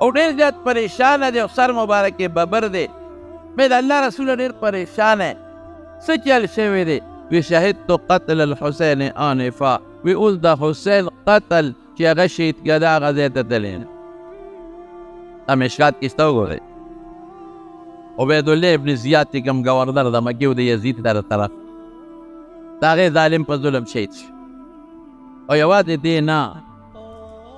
[SPEAKER 1] او ډېر زیات پریشانه دی او سر مبارک یې ببر دی. مې د الله رسول ډېر پریشانه، څه چل شوی دی؟ وی شهدت قتل الحسین آنفا، وی اوس د حسین قتل چې هغه شهید کېده هغه ځای ته تللی نه. دا مشکات کې شته وګورئ. عبیدالله ابن زیاد چې کوم ګورنر د مکې و د یزید تر طرف، د هغې ظالم په ظلم شهید شو. او یوازې دې نه،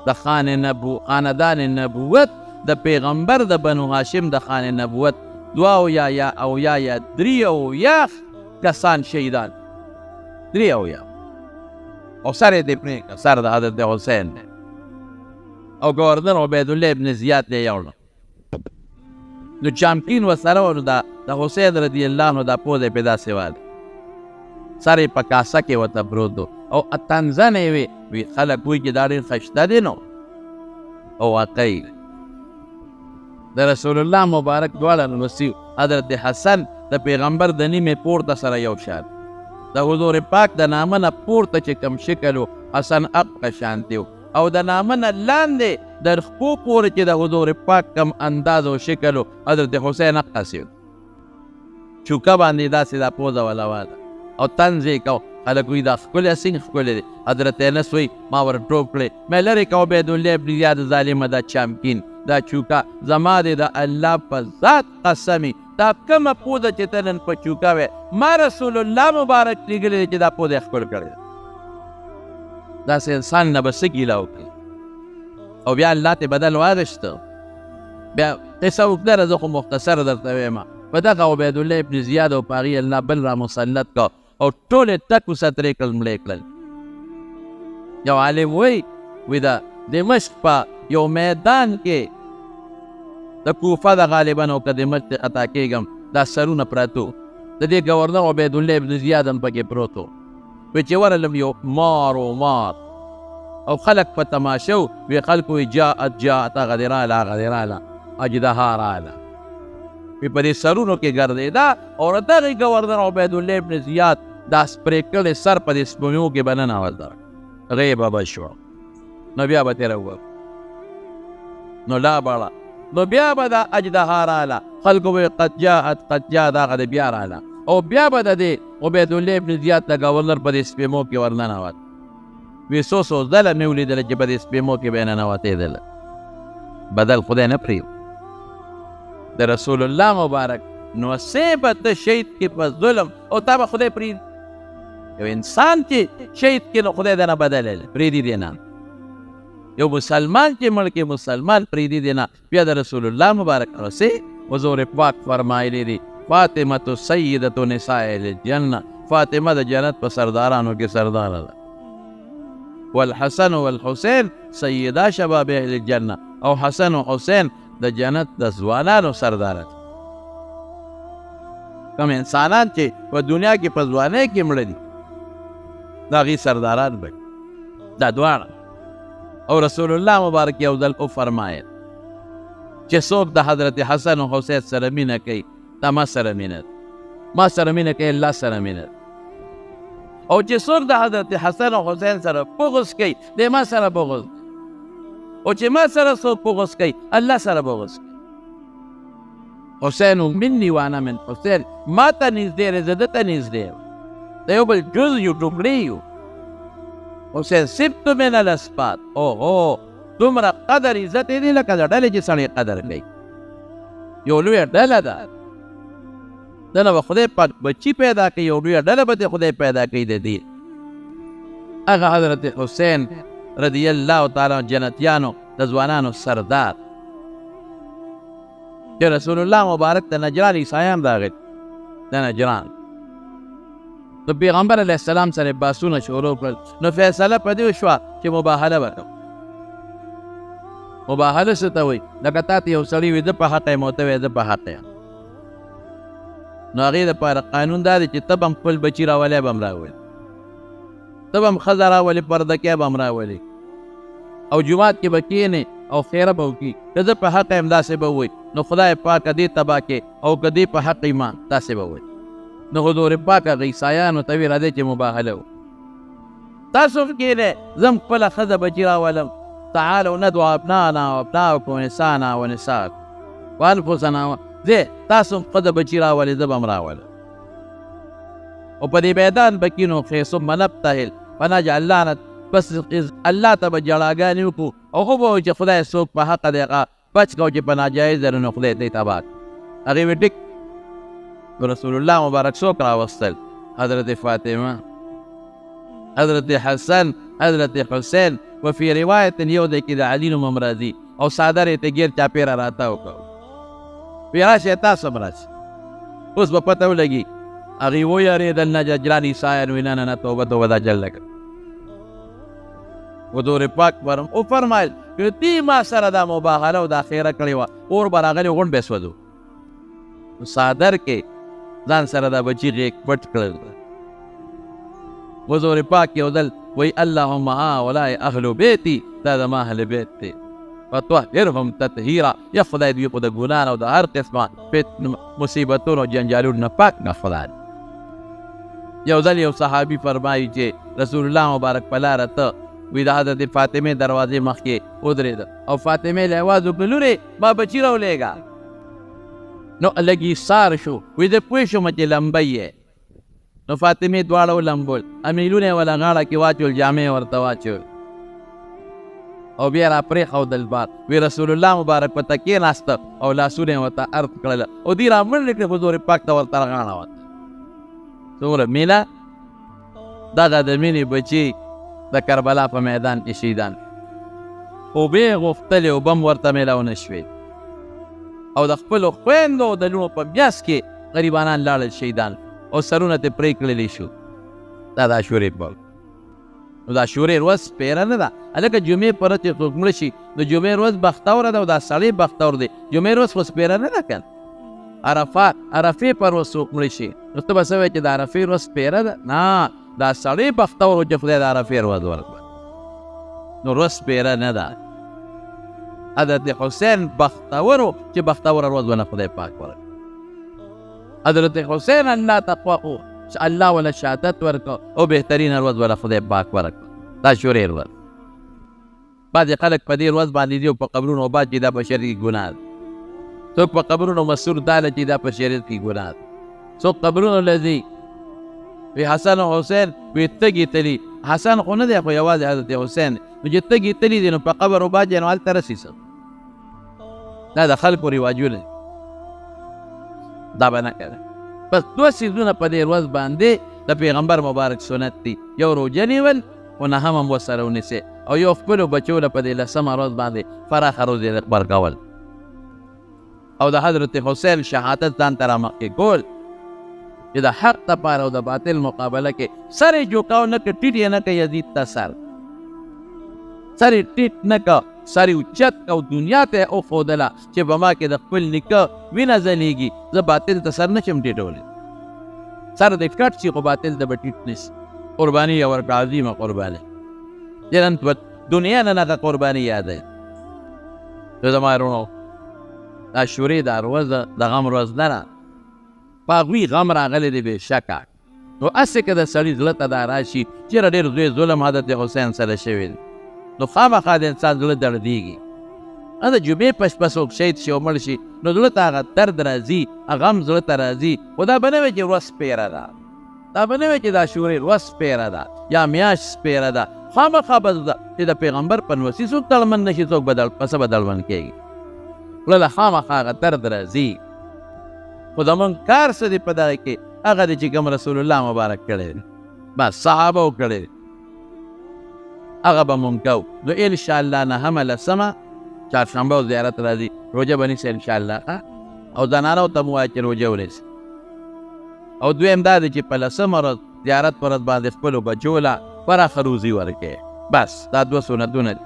[SPEAKER 1] د خان نبو خاندان نبوت، د پیغمبر د بنو هاشم د خان نبوت دوه اویا یا اویا یا درې اویا کسان شهیدان، درې اویا، او سر یې ترې پرې کړ، سر د حضرت حسین دی. او ګورنر عبیدالله ابن زیاد دی یوړ. نو چامپین ورسره و، نو د حسین رضی الله عنه دا پوزه یې پرې داسې واله، سر یې په کاسه کې ورته پروت و او تنزنه یې وې. وی خلک وایي چې دا ډېر خشته دی. نو او واقعي د رسول الله مبارک دواړه لمسي حضرت حسن د پیغمبر د نیمې پورته سره یو شان، د حضور پاک د نامه نه پورته چې کوم شکل و حسن اقه شانتي و، او د نامه نه لاندې د خپو پورې چې د حضور پاک کوم انداز او شکل و حضرت حسین اقسې و. چوکه باندې داسې دا پوزه ولا واله او طنز یې کو. خلک وایي دا ښکلی څنګه ښکلی دی. حضرت انس وایي ما ور ټوپ کړې، مې لرې که عبیدالله ابن زیاد ظالمه، دا چامپین، دا چوکه زما دی، د الله په ذات قسمي دا کومه پوزه چې ته نن په چوکه وې ما رسول الله مبارک لیږلی دی چې دا پوزه یې ښکل کړې ده. داسې انسان نه به څه ګیله وکړي؟ او بیا الله ته بدل واغېسته. بیا قصه اوږده ده، زه خو مختصر درته وایم. په دغه عبیدالله ابن زیاد او په هغې الله بل را مسلط کړ او ټول یې تک وسه ترې کړل، مړه یې کړل. یو عالم وایي، وایي د دمشق په یو میدان کې د کوفه د غالبا او که دمشق ته خطا کېږم دا سرونه پراتو د دې گورنر عبید الله ابن زیاد هم پکې پروت و. وی چې ورغلم یو مار و مار او خلک په تماشه وو. وی خلکو وی جاءت جاءت، هغه دې راله، هغه دې راله، اژدها راله. وی په دې سرونو کې ګرځېده او د دغې گورنر عبید الله ابن زیاد دا سپرې کړی سر په دې سپومو کې به ننوته، غیبه به شوه. نو بیا به ترې راووت، نو لا بړه، نو بیا به دا اژدها راله. خلکو به قد جاءت قد جاءت، هغه دې بیا راله او بیا به د دې عبید الله ابن زیاد د گورنر په دې سپیمو کې ورننوت. وی څو څو ځله مې ولیدله چې په دې سپیمو کې به یې ننوتېدله. بدل خدای نه پرېږدي. د رسول الله مبارک نو سه به ته شهید کې په ظلم او تا به خدای پرېږدي؟ یو انسان چې شهید کې نو خدای درنه بدل پرېږدي دی نه. یو مسلمان چې مړ کې مسلمان پرېږدي دی نه. بیا د رسول الله مبارک نو سه حضور پاک فرمایلی دی فاطمه سیدة نساء الجنه، فاطمه د جنت په سردارانو کې سرداره ده. والحسن والحسین سیدا شباب اهل الجنه، او حسن او حسین د جنت د ځوانانو سردار دي. کوم انسانان چې په دنیا کې په ځوانۍ کې مړه دي د هغې سرداران به دا دواړه. او رسول الله مبارک یو ځل وفرمایل چې څوک د حضرت حسن او حسین سره مینه کوي دا ما سره مینه ده، ما سره مینه کوي الله سره مینه ده. او چې څوک د حضرت حسن او حسین سره بغض کوي دی ما سره بغض، او چې ما سره څوک بغض کوي الله سره بغض کوي. حسین مني وانا من حسین، ما ته نږدې دی زه ده ته نږدې یم، د یو بل جز یو، ټوکړې یو. حسین سبت من الاسباط، اوهو دومره قدر عزت یې دی لکه د ډلې چې سړی قدر کوي. یو لویه ډله ده، دنه به خدای پاک بچي پیدا کوي، یو لویه ډله به دې خدای پیدا کوي د دې. هغه حضرت حسین رضی الله تعالی جنتیانو د ځوانانو سردار چې رسول الله مبارک د نجران عیسایان راغلي د نجران، نو پیغمبر علیه السلام سره بحثونه شروع کړل. نو فیصله په دې وشوه چې مباهله به کوو. مباهله څه ته وایي؟ لکه تا ته یو سړی وي زه په حق یم او ته وایې زه په حق یم، نو هغې دپاره قانون دا دی چې ته به هم خپل بچي راولې به هم راولي، ته به هم ښځه راولې پردکی به هم راولې، او جومات کې به کښېنې او خیره به وکړي. که زه په حق یم داسې به ووایي، نو خدای پاک دې تباه کړي، او که دې په حق یم داسې به ووایي. نو حضور پاک هغه عیسایانو ته ویې راځئ چې مباهله وکړو، تاسو هم کښېنئ، زه هم خپله ښځه بچي راولم. تعالو ندعو ابنانا وابناءکم ونسانا ونساءکم وانفسنا، ځئ تاسو هم ښځه بچي راولئ، زه به هم راولم. او په دې میدان به کینو خې ثم نبتهل فنجعل لعنت، بس الله ته به جړاګانې وکړو او وبه وایو چې خدای څوک په حقه دی هغه بچ کړه، چې په ناجایز دی نو خدای ته یې تباه کړه. هغې وی ټیک. رسول الله مبارک څوک راوستل؟ حضرت فاطمه، حضرت حسن، حضرت حسین. وفي روایت یو ځای کې د علي نوم هم راځي او څادر یې ترې ګیر چاپېره راتاو کړ، وی راشئ تاسو هم راشئ، اوس به پته ولګي. هغوی ویرېدل، نه ججران عیسایان وی نه نه نه توبه توبه دا چل لګه. حضور پاک فرم وفرمایل که دې ما سره دا مباهله او دا خیره کړې وه اور به راغلی غونډ به یې سوځو. نو څادر کې ځان سره دا بچي غېږ پټ کړل. حضور پاک یو ځل وایي اللهم هؤلاء اهل بیتي، دا زما اهل بیت دی، فطهرهم تطهیرا، یا خدای دوی خو د ګناه او د هر قسمه مصیبتونو او جنجالونو نه پاک کړه خدای. یو ځل یو صحابي فرمایي چې رسول الله مبارک په لاره ته وی د حضرت فاطمې دروازې مخکې ودرېده او فاطمې له اواز وکړ لورې ما بچي راولېږه. نو لږ ایسار شو، وی زه پوه شوم چې لمبی یې. نو فاطمې دواړه ولمبول، امیلونه یې وله غاړه کې واچول، جامې یې ورته واچول او بیا را پرېښودل بار. وی رسول الله مبارک په تکیه ناسته او لاسونه یې ورته ارت کړل او دوی را منډې کړې، حضور پاک ته ورته غاړه وته. څومره مینه، دغه د مینې بچي د کربلا په میدان کې شهیدان اوبه یې غوښتلې، اوبه هم ورته میلاو نه شوې او د خپلو خویندو او د لوڼو په میاس کې غریبانان لاړل شهیدان او سرونه ترې پرې کړلی شو. دا د عاشورې په نو د عاشورې ورځ سپېره نه ده. هلکه جمعې په ورځ چې څوک مړه شي نو جمعې ورځ بختوره ده او دا سړی بختور دی، جمعې ورځ خو سپېره نه ده که نه. عرفه عرفې پر ورځ څوک مړ شي نو ته به څه وایې چې د عرفې ورځ سپېره ده؟ نه، دا سړی بختور و چې خدای د عرفې ورځ ورکړه، نو ورځ سپېره نه ده. حضرت حسین بختور و چې بختوره ورځ وله خدای پاک ورکړه. حضرت حسین الله ته خوښ و چې الله وله شهادت ورکړ او بهترینه ورځ وله خدای پاک ورکړه، دا شورې ورځ. بعضې خلک په دې ورځ باندې ځي او په قبرونو وباد چې دا په شریعت کې ګناه ده. څوک په قبرونو مسور داله چې دا په شریعت کې ګناه ده. څوک قبرونو له ځي وی حسن او حسین وی تږي تلي، حسن خو نه دی خو یوازې حضرت حسین، نو چې تږي تلي دي نو په قبر وباجي نو هلته رسي څه. دا د خلکو رواجونه دي، دا به نه کوي. بس دوه څیزونه په دې ورځ باندې د پیغمبر مبارک سنت دي، یو روژه نیول خو نهم هم ورسره ونیسي، او یو خپلو بچو له په دې لسمه ورځ باندې فراخه روزي ورکول، او د حضرت حسین شهادت ځان ته رامخکې کول چې د حق دپاره او د باطل مقابله کې سر یې جوکاو نه کړ، ټیټ یې نه کړ، یزید ته سر سر یې ټیټ نه کړ، سر یې اوچت کړ او دنیا ته یې وښودله چې په ما کې د خپل نیکه وینه ځلېږي، زه باطل ته سر نه شم ټیټولی. سر دې کټ شي خو باطل ته به ټیټ نه شي. قرباني یې ورکړه، عظیمه قرباني چې نن په دنیا نن هغه قرباني یادوي. نو زما وروڼو، دا شورې دا ورځ د غم ورځ نه ده، په هغوی غم راغلی دی بېشکه. نو هسې که د سړي زړه ته دا راشي چېرې ډېر زوی ظلم حضرت حسین سره شوی دی، نو خامخا د انسان زړه دردېږي. د جمعې په شپه څوک شهید شي او مړ شي نو زړه ته هغه درد راځي، هغه غم زړه ته راځي، خو دا به نه وي چې ورځ سپېره ده، دا به نه وي چې دا شورې ورځ سپېره ده یا میاشت سپېره ده. خامخا به چې د پیغمبر په نوسي څوک دړمن نه شي، څوک به په څه به دړمن کېږي؟ زړه له خامخا هغه درد راځي. خو زمونږ کار څه دی په دغه کې؟ هغه دی چې کوم رسول الله مبارک کړی دی، بس صحابه کړی دی، هغه به مونږ کوو. نو انشاءالله نهمه لسمه چهارشنبه او زیارت راځي، روژه به نیسئ انشاءالله، او زنانو ته مو وایه چې روژه ونیسئ. او دویم دا دی چې په لسمه ورځ زیارت په ورځ باندې خپلو بچو له پراخه روزي ورکړئ. بس دا دوه سنتونه دي.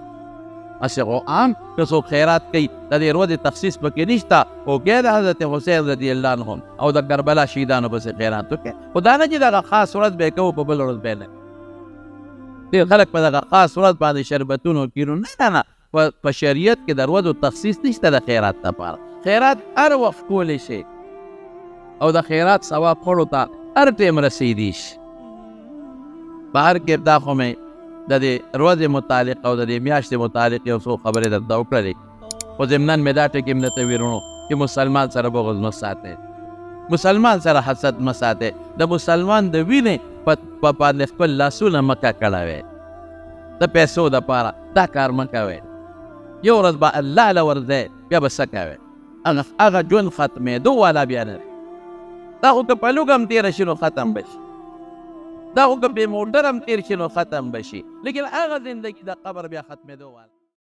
[SPEAKER 1] هسې خو عام که څوک خیرات کوي د دې ورځې تخصیص پکې نشته، خو که د حضرت حسین رضی الله عنه او د کربلا شهیدانو پسې خیرات وکړي، خو دا نه چې دغه خاص ورځ به یې کوو په بله ورځ به یې نه کوو. ډېر خلک په دغه خاص ورځ باندې شربتونو کینو، نه نه نه، په شریعت کې د ورځو تخصیص نشته د خیرات لپاره. خیرات هر وخت کولی شي او د خیرات ثواب مړو ته هر ټایم رسېدی شي. په هر کې دا خو مې د دې ورځې متعلق او د دې میاشتې متعلق یو څو خبرې درته وکړلې، خو ضمناً مې دا ټکي هم درته ویرونو چې مسلمان سره بغض مه ساتئ، مسلمان سره حسد مه ساتئ، د مسلمان د وینې په باندې خپل لاسونه مه ککړوئ د پیسو دپاره، دا کار مه کوئ. یو ورځ به الله له ورځئ، بیا به څه کوئ؟ هغه ژوند ختمېدو والا بیا نه دی. دا خو که په لوږه هم تېره شي نو ختم به شي، دا خو که بې موټر هم تېر شي نو ختم به شي، لیکن هغه زندګي د قبر بیا ختمېدو والا.